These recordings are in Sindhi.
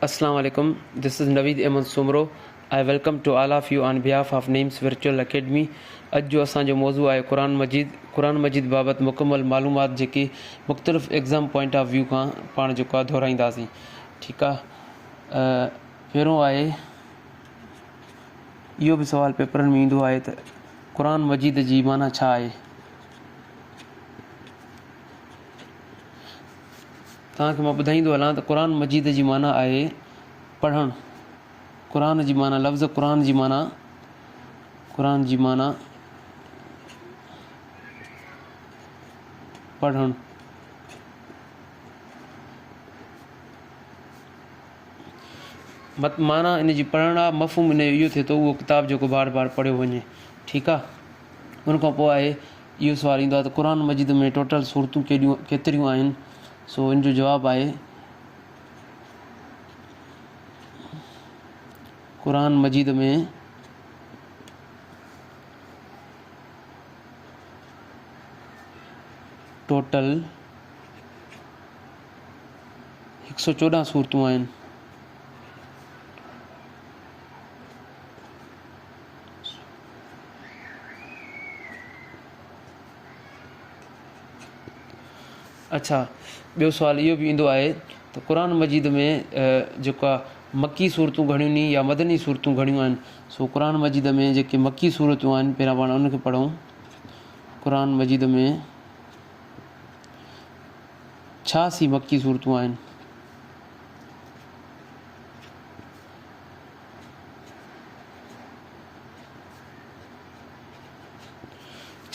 Assalamu alaikum. This is Naveed Ahmed Soomro. I welcome to all of you on behalf of Naeem's Virtual Academy. اڄ جو اسان جو موضوع آهي قرآن مجيد. قرآن مجيد بابت مڪمل معلومات جيڪي مختلف ايگزام پوائنٽ آف ويو کان پاڻ جيڪو آهي دهرائينداسين. ٺيڪ آهي. پهريون آهي اهو به سوال پيپرن ۾ ايندو آهي ته قرآن مجيد جي معنيٰ ڇا آهي؟ توهان کي مان ٻڌائيندو هلان ته قرآن مجيد جي معنيٰ آهي پڙهڻ. قرآن جي معنيٰ لفظ قرآن جي معنيٰ قرآن جي معنيٰ پڙهڻ. معنيٰ ان جي پڙهڻ آ، مفهوم ان جو اهو ٿئي ٿو اهو ڪتاب جيڪو بار بار پڙهيو وڃي. ٺيڪ آ. ان کان پوء آهي اهو سوال ايندو آهي ته قرآن مجيد ۾ ٽوٽل سورتون ڪيڏيون ڪيتريون آهن؟ سو ان جو جواب آهي قرآن مجيد ۾ ٽوٽل هڪ سو چوڏهن سورتون آهن. اڇا ٻيو سوال اهو به ايندو آهي ته قرآن مجيد ۾ جيڪو آهي مڪي سورتون گهڻيون ني يا مدني سورتون گهڻيون آهن سو قرآن مجيد ۾ جيڪي مڪي سورتون آهن پهريان پاڻ ان کي پڙهون قرآن مجيد ۾ 86 مڪي سورتون آهن.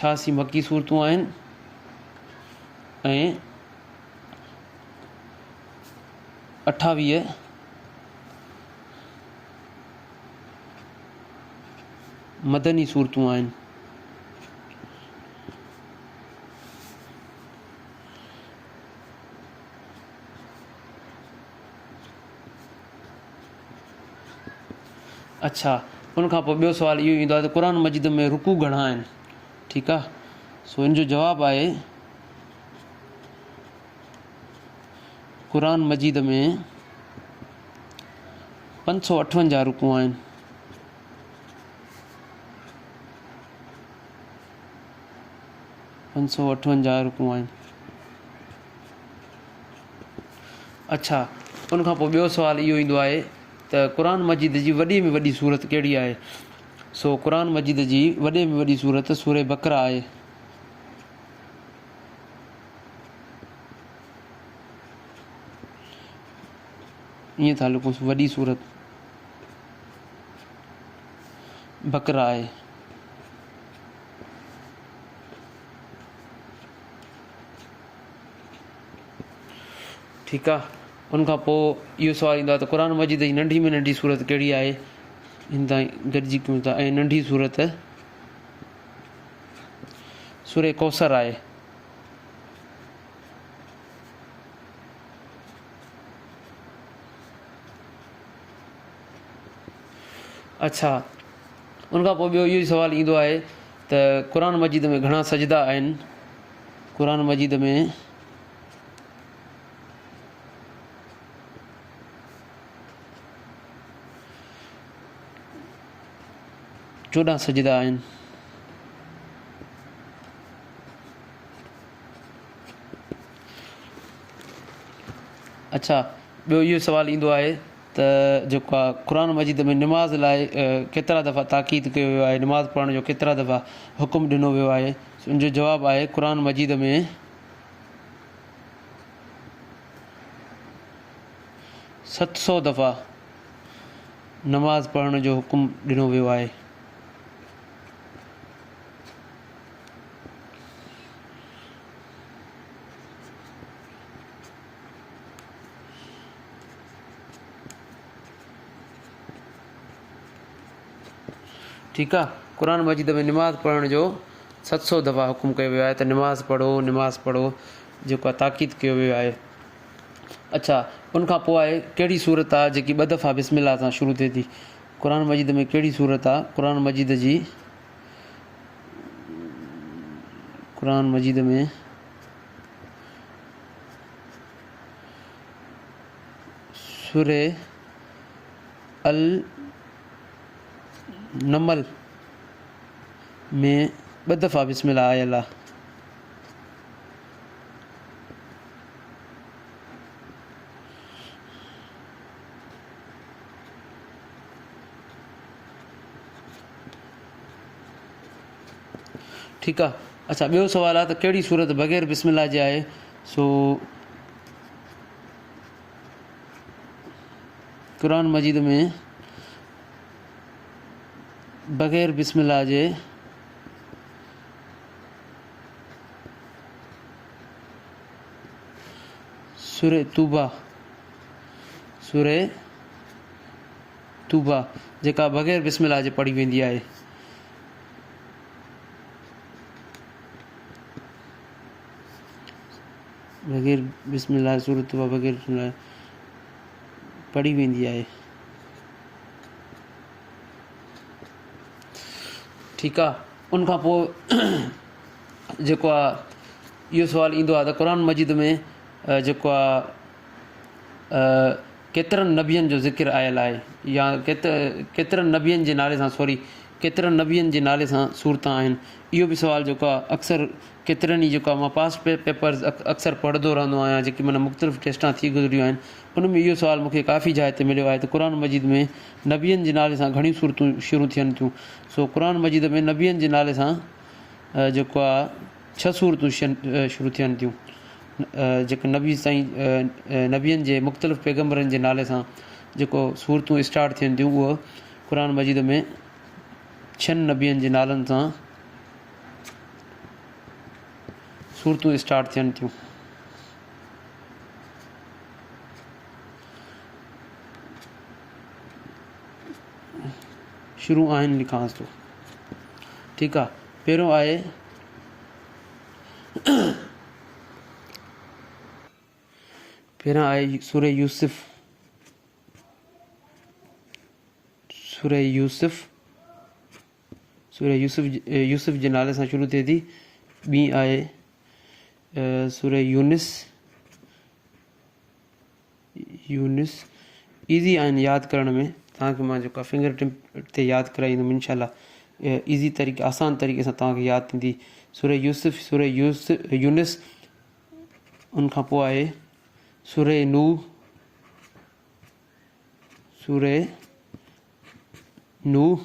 86 مڪي سورتون آهن ۽ 28 مدني سورتون آهن. اڇا ان کان پوء ٻيو سوال اهو ايندو آهي ته قرآن مجيد ۾ رڪوع گهڻا آهن؟ ٺيڪ آهي سو ان جو جواب آهي قرآن مجيد ۾ 558 رڪوع آهن. 558 رڪوع آهن. اڇا ان کان پوء ٻيو سوال اهو ايندو آهي ته قرآن مجيد جي وڏي ۾ وڏي سورت ڪهڙي آهي؟ سو قرآن مجيد جي وڏي ۾ وڏي سورت سورة بقره آهي. ائين ٿا لکون وڏي سورت بقره آهي. ٺيڪ آ ان کان پوء اهو سوال ايندو آهي ته قرآن مجيد جي ننڍي ۾ ننڍي سورت ڪهڙي آهي؟ هن تائين گڏجي ڪيون ٿا ۽ ننڍي سورت سورة ڪوثر آهي. اڇا ان کان پوء ٻيو اهو سوال ايندو آهي ته قرآن مجيد ۾ گهڻا سجدا آهن؟ قرآن مجيد ۾ 14 سجدا آهن. اڇا ٻيو اهو سوال ايندو آهي ته جيڪو آهي قرآن مجيد ۾ نماز لاء ڪيترا دفعا تاڪيد ڪيو ويو آهي نماز پڙهڻ جو ڪيترا دفعا حڪم ڏنو ويو آهي ان جو جواب آهي قرآن مجيد ۾ 700 دفعا نماز پڙهڻ جو حڪم ڏنو ويو آهي. ٺيڪ آ قرآن مجيد ۾ نماز پڙهڻ جو 700 دفعا حڪم ڪيو ويو آهي ته نماز پڙهو نماز پڙهو جيڪو آ تاڪيد ڪيو ويو آهي. اڇا ان کان پوء آهي ڪهڙي سورت آ جيڪي ٻه دفعا بسم الله سان شروع ٿئي ٿي قرآن مجيد ۾ ڪهڙي سورت آ قرآن مجيد جي قرآن مجيد ۾ سورة النمل ۾ ٻه دفعا بسم الله آيل آ. ٺيڪ آ اڇا ٻيو سوال آ ته ڪهڙي سورت بغير بسم الله جي آهي سو قرآن مجيد ۾ بغير بسم الله جي سورة توبه سورة توبه جيڪا بغير بسم الله جي پڙهي ويندي آهي. بغير بسم الله سورة توبه بغير بسم الله پڙهي ويندي آهي. ٺيڪ آ ان کان پوء جيڪو آ اهو سوال ايندو آ ته قرآن مجيد ۾ جيڪو آ ڪيترن نبين جو ذڪر آيل آهي يا ڪيترن نبين جي نالي سان سوري ڪيترن نبين جي نالي سان سورتان آهن اهو به سوال جيڪو آهي اڪثر ڪيترن ئي جيڪو آهي مان پاس پيپرز اڪثر پڙهندو رهندو آهيان جيڪي معنيٰ مختلف ٽيسٽان ٿي گذريون آهن ان ۾ اهو سوال مونکي ڪافي جاء تي مليو آهي ته قرآن مجيد ۾ نبين جي نالي سان گهڻيون سورتون شروع ٿين ٿيون سو قرآن مجيد ۾ نبين جي نالي سان جيڪو آهي ڇهه سورتون شروع ٿين ٿيون جيڪي نبي سائين نبين جي مختلف پيغمبرن جي نالي سان جيڪو سورتون اسٽارٽ ٿين ٿيون اهو قرآن مجيد ۾ ڇهن نبين جي نالن سان سورتون اسٽارٽ ٿين ٿيون. شروع آهن لکانس ٿو ٺيڪ آ پهريون آهي پهريان آهي سورة يوسف سورة يوسف سورة يوسف يوسف جي نالي سان شروع ٿئي ٿي ٻي آهي سورة يونس يونس ايزي آهن ياد ڪرڻ ۾ توهان کي مان جيڪو فنگر ٽپ تي ياد ڪرائيندم انشاء الله ايزي طريقي آسان طريقي سان توهان کي ياد ٿيندي سورة يوسف سورة يوسف يونس ان کان پوء آهي سورة نوح سورة نوح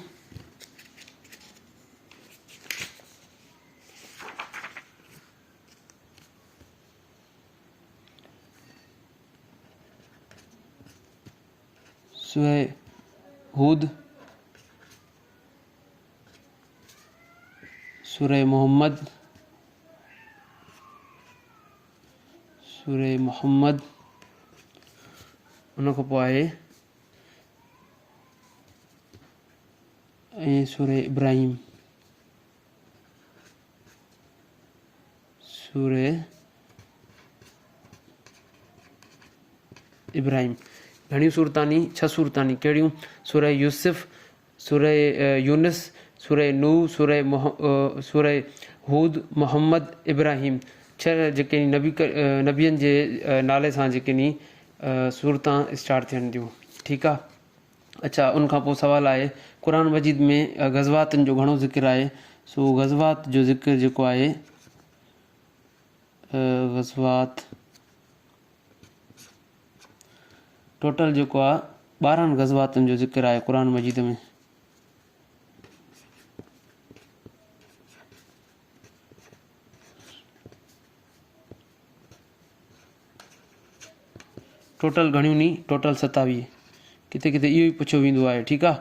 سورة هود سورة محمد سورة محمد ان کان پوء آهي ۽ سورة ابراهيم سورة ابراهيم گهڻيون سورتاني ڇهه سورتاني ڪهڙيون سورة يوسف سورة يونس سورة نوح سورة سورة هود محمد ابراهيم ڇهه جيڪي نبي نبين جي نالي سان جيڪي ني سورتان اسٽارٽ ٿين ٿيون ٺيڪ آ اڇا ان کان پوء سوال آهي قرآن مجيد ۾ غزواتن جو گهڻو ذڪر آهي سو غزوات جو ذڪر جيڪو آهي غزوات ٽوٽل جيڪو آهي 12 غزواتن جو ذڪر آهي قرآن مجيد ۾ ٽوٽل گهڻيون ني ٽوٽل 27 ڪٿي ڪٿي اهو ئي پڇيو ويندو آهي ٺيڪ آ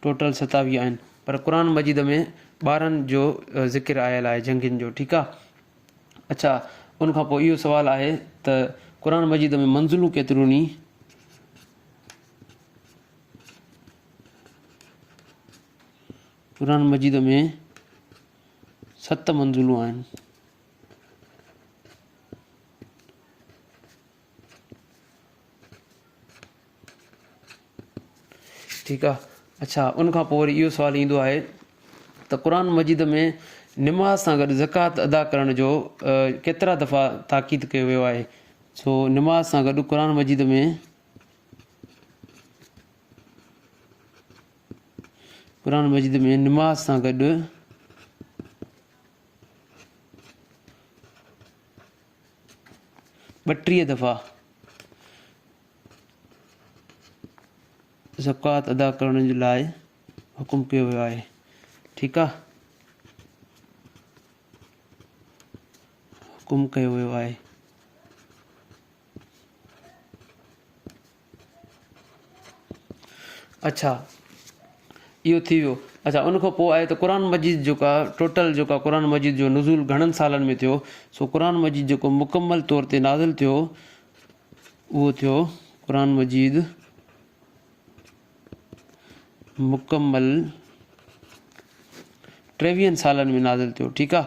ٽوٽل 27 آهن پر قرآن مجيد ۾ 12 جو ذڪر آيل آهي جنگين جو ٺيڪ آ اڇا ان کان پوء اهو سوال آهي ته قرآن مجيد ۾ منزلون ڪيتريون ني قرآن مجيد ۾ ست منزلون آهن ٺيڪ آ اڇا ان کان پوء وري اهو سوال ايندو آهي ته قرآن مجيد ۾ نماز سان گڏ زڪوات ادا ڪرڻ جو ڪيترا دفعا تاڪيد ڪيو ويو آهي سو نماز سان گڏ قرآن مجيد ۾ قرآن مجيد ۾ نماز سان گڏ 32 دفعا زڪوات ادا ڪرڻ جي لاء حڪم ڪيو ويو آهي. ٺيڪ آ، حڪم ڪيو ويو آهي. اڇا اهو ٿي ويو. اڇا ان کان پوء آهي ته قرآن مجيد جيڪو آهي ٽوٽل جيڪو آهي قرآن مجيد جو نزول گهڻن سالن ۾ ٿيو؟ سو قرآن مجيد جيڪو مڪمل طور تي نازل ٿيو اهو ٿيو قرآن مجيد مڪمل 23 سالن ۾ نازل ٿيو. ٺيڪ آهي،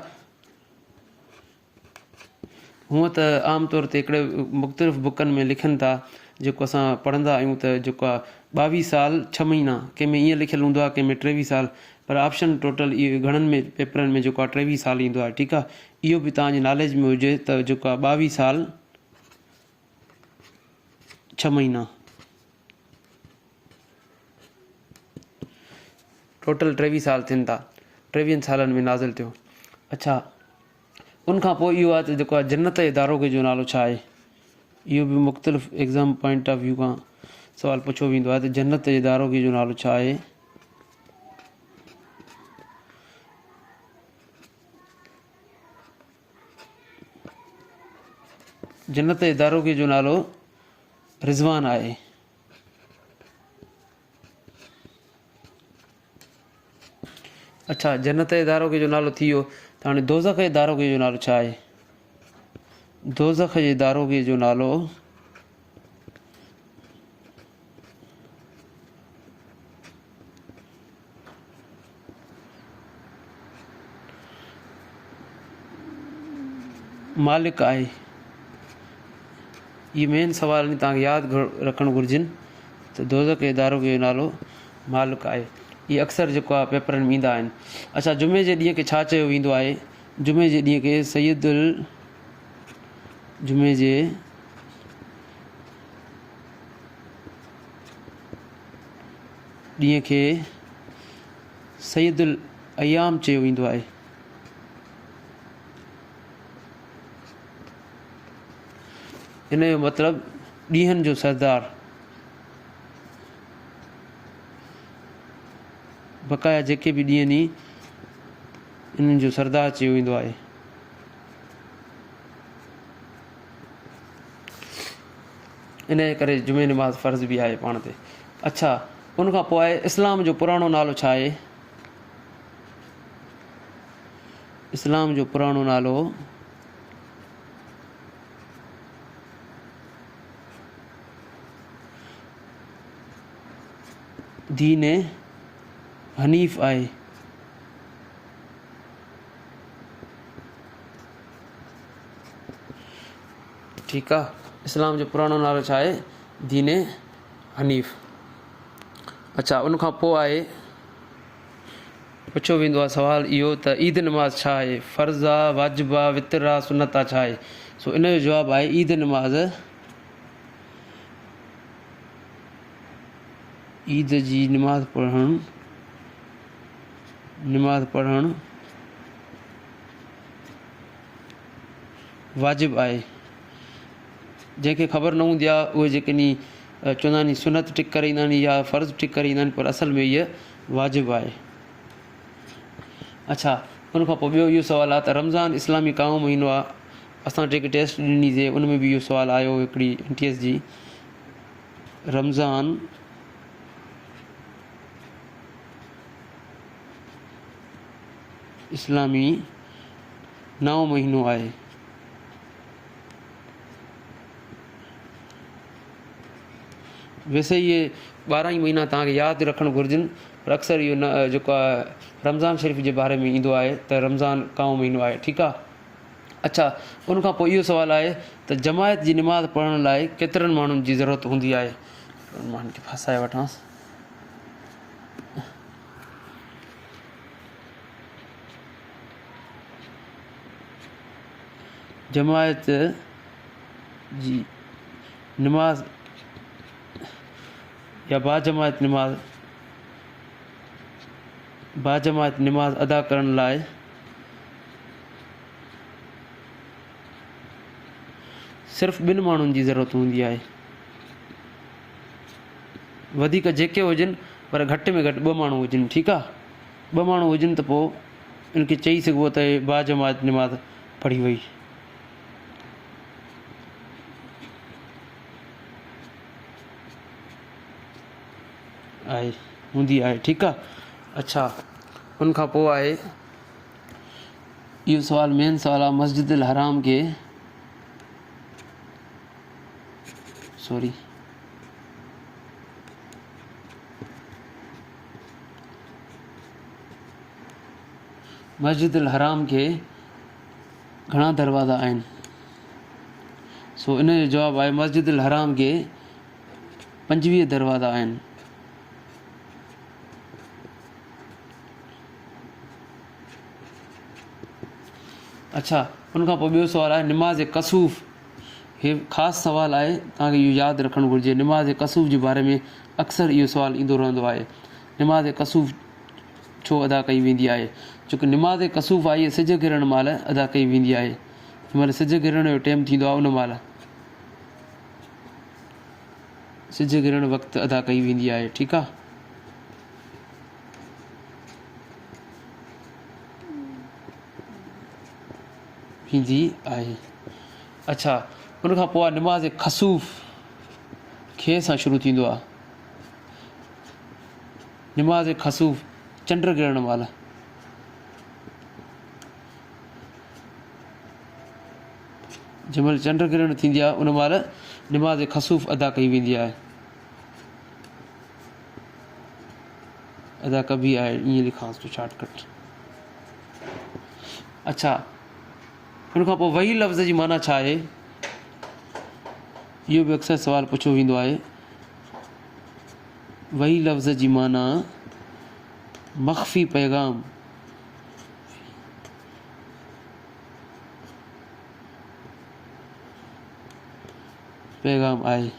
هونء ته عام طور تي هڪڙي مختلف بڪن ۾ لکن ٿا جيڪو اسان پڙهندا آهيون ته جيڪو آهي 22 سال 6 مهينا، ڪنهن ۾ ائين لکيل هوندو آهي ڪنهن ۾ 23 سال، پر آپشن ٽوٽل اهو گهڻن ۾ پيپرن ۾ جيڪو آهي 23 سال ايندو آهي. ٺيڪ آهي، اهو به توهان جي ناليج ۾ هجي ته جيڪو آهي 22 سال 6 مهينا ٽوٽل 23 سال ٿين ٿا، 23 سالن ۾ نازل ٿيو. اڇا ان کان پوء اهو آهي ته جيڪو آهي جنت جي داروغي جو نالو ڇا آهي؟ اهو به مختلف ايگزام پوائنٽ آف ويو کان سوال پڇيو ويندو آهي ته جنت جي داروغي جو نالو ڇا آهي؟ جنت جي داروغي جو نالو رضوان آهي. اڇا جنت جي داروغي جو نالو ٿي ويو ته هاڻي دوزخ جي داروغي جو نالو ڇا آهي؟ دوزخ جي داروغي جو نالو مالڪ آهي. اهي مين سوال آهن توهان کي ياد رکڻ گهرجن ته دوزخ جي داروغي جو نالو مالڪ آهي. اهي اڪثر جيڪو آهي پيپرن ۾ ايندا آهن. اڇا جمعي جي ڏينهن کي ڇا چيو ويندو آهي؟ جمعي جي ڏينهن کي سيد ال جمعي جي ڏينهن کي سيد الايام چيو ويندو آهي. ان جو مطلب ڏينهن جو سردار. بقايا جيڪي به ڏينهن ني انهن جو سردار چيو ويندو آهي. انهيء ڪري جمعي نماز فرض به آهي پاڻ تي. اڇا ان کان پوء آهي اسلام جو پراڻو نالو ڇا آهي؟ اسلام جو پراڻو نالو دين حنيف آهي. ٺيڪ آ، اسلام جو پراڻو نالو ڇا آهي؟ دين حنيف. اڇا ان کان پوء آهي پڇيو ويندو آهي سوال اهو ته عيد نماز ڇا آهي؟ فرض آ، واجب آ، وتر آ، سنت آ، ڇا آهي؟ سو ان جو جواب آهي عيد نماز عيد جي نماز پڙهڻ نماز پڙهڻ واجب آهي. جنهن کي خبر نه هوندي آهي اهي جيڪڏهن چوندا آهن سنت ٽڪ ڪري ايندا آهن يا فرض ٽڪ ڪري ايندا آهن پر اصل ۾ هيء واجب آهي. اڇا ان کان پوء ٻيو اهو سوال آهي ته رمضان اسلامي ڪائون مهينو آهي؟ اسان وٽ هڪ ٽيسٽ ڏني سي ان ۾ به اهو سوال آيو هو هڪڙي اين ٽي ايس جي رمضان اسلامي نائون مهينو آهي. ويسي اهي 12 ئي مهينا توهان کي ياد رکڻ گهرجن پر اڪثر اهو نه جيڪو آهي رمضان شريف جي باري ۾ ايندو آهي ته رمضان ڪائون مهينو آهي. ٺيڪ آهي. اڇا ان کان پوء اهو سوال آهي ته جماعت جي نماز پڙهڻ لاء ڪيترن ماڻهن جي ضرورت هوندي آهي؟ مان هن کي ڦاسائي وٺانس. جماعت جي نماز يا باجماعت نماز باجماعت نماز ادا ڪرڻ لاء صرف ٻن ماڻهن جي ضرورت هوندي آهي. وڌيڪ جيڪي هجن پر گهٽ ۾ گهٽ ٻه ماڻهو هجن ٺيڪ آ ٻه ماڻهو هجن ته پوء ان کي چئي سگهبو ته باجماعت نماز پڙهي وئي. آهي هوندي آهي ٺيڪ آ اڇا ان کان پوء آهي اهو سوال مين سوال آ مسجد الحرام کي سوري مسجد الحرام کي گهڻا دروازا آهن سو ان جو جواب آهي مسجد الحرام کي 25 دروازا آهن. اڇا ان کان پوء ٻيو سوال آهي نماز ڪسوف هي خاص سوال آهي توهان کي اهو ياد رکڻ گهرجي نماز ڪسوف جي باري ۾ اڪثر اهو سوال ايندو رهندو آهي نماز ڪسوف ڇو ادا ڪئي ويندي آهي ڇو ڪه نماز ڪسوف آهي سج گرهڻ مهل ادا ڪئي ويندي آهي جنهن مهل سج گرهڻ جو ٽيم ٿيندو آهي ان مهل سج گرهڻ وقت ادا ڪئي ويندي آهي ٺيڪ آ. ويندي آهي اڇا ان کان پوء نماز خسوف کي سان شروع ٿيندو آ نماز خسوف چنڊ گرهڻ مهل جنهن مهل چنڊ گرهڻ ٿيندي آهي ان مهل نماز خسوف ادا ڪئي ويندي آهي ادا ڪبي آهي ائين لکانس ٿو شارٽ ڪٽ اڇا ان کان پوء وحي لفظ جي معنيٰ ڇا آهي اهو به اڪثر سوال پڇيو ويندو آهي وحي لفظ جي معنيٰ مخفي پيغام پيغام آهي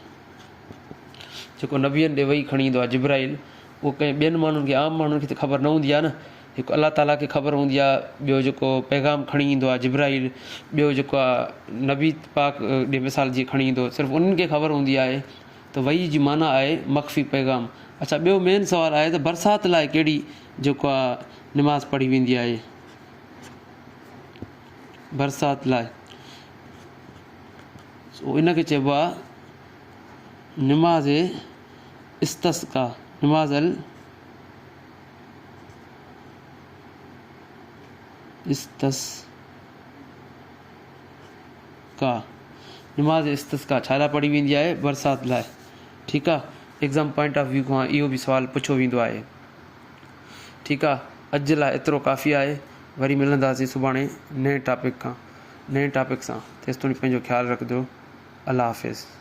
جيڪو نبين ڏي وحي کڻي ايندو آهي جبرائيل اهو ڪنهن ٻين ماڻهن کي عام ماڻهن کي ته خبر نه هوندي آهي نه هڪ الله تعاليٰ کي خبر هوندي آهي ٻيو جيڪو پيغام کڻي ايندو آهي جبرائيل ٻيو جيڪو آهي نبي پاڪ ڏي مثال جيئن کڻي ايندو صرف انهن کي خبر هوندي آهي ته وحي جي معنيٰ آهي مخفي پيغام اڇا ٻيو مين سوال آهي ته برسات لاء ڪهڙي جيڪو آهي نماز پڙهي ويندي آهي برسات لاء سو ان کي چئبو آهي نماز استسقا نماز ال استسقا نماز استسقا ڇا لاء پڙهي ويندي آهي برسات لاء ٺيڪ آهي ايگزام پوائنٽ آف ويو کان اهو به سوال پڇيو ويندو آهي ٺيڪ آ اڄ لاء ايترو ڪافي آهي وري ملنداسين سڀاڻي نئين ٽاپڪ کان نئين ٽاپڪ سان تيستوڻي پنهنجو خيال رکجو الله حافظ.